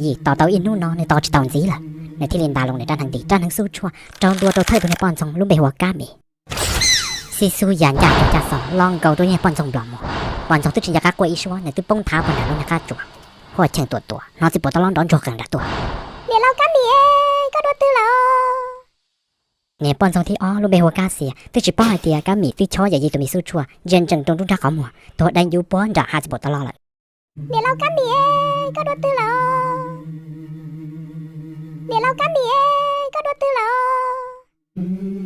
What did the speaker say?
Yim tos tau ib hnub no nws tos tsis taus ntxiv lawm, nws thiaj li ntas los nws rab hneev nti, rab hneev xub tshuaj rau ntua rau thawj tus niag poj ntxoog lub npe hu ua Kab Mim. Xib xub ya ncaj rau caj xos los nkaus rau niag poj ntxoog nplom mos. Poj ntxoog twb tsis nco qab quaj ib suab, nws twb poob nthav puag nram lub niag qab tsuas, huaj cheem tuam tuam, hnov txiv puam tau lob nrov ntsuag qees nram tuaj. Niam laus Kab Mim, koj dua twg lawm? Niag poj ntxoog thib ob lub npe hu ua Kab Xias twb tsis paub hais tias Kab Mim twb chob yawm yij tus me xub tshuaj ntsia ntsees rau nruab nrab qhov muag, tuag deev yuv puag nram hav txiv puam tau lob lawm. Niam laus Kab Mim, koj dua twg lawm? Niam laus Kab Mim, koj dua twg lawm?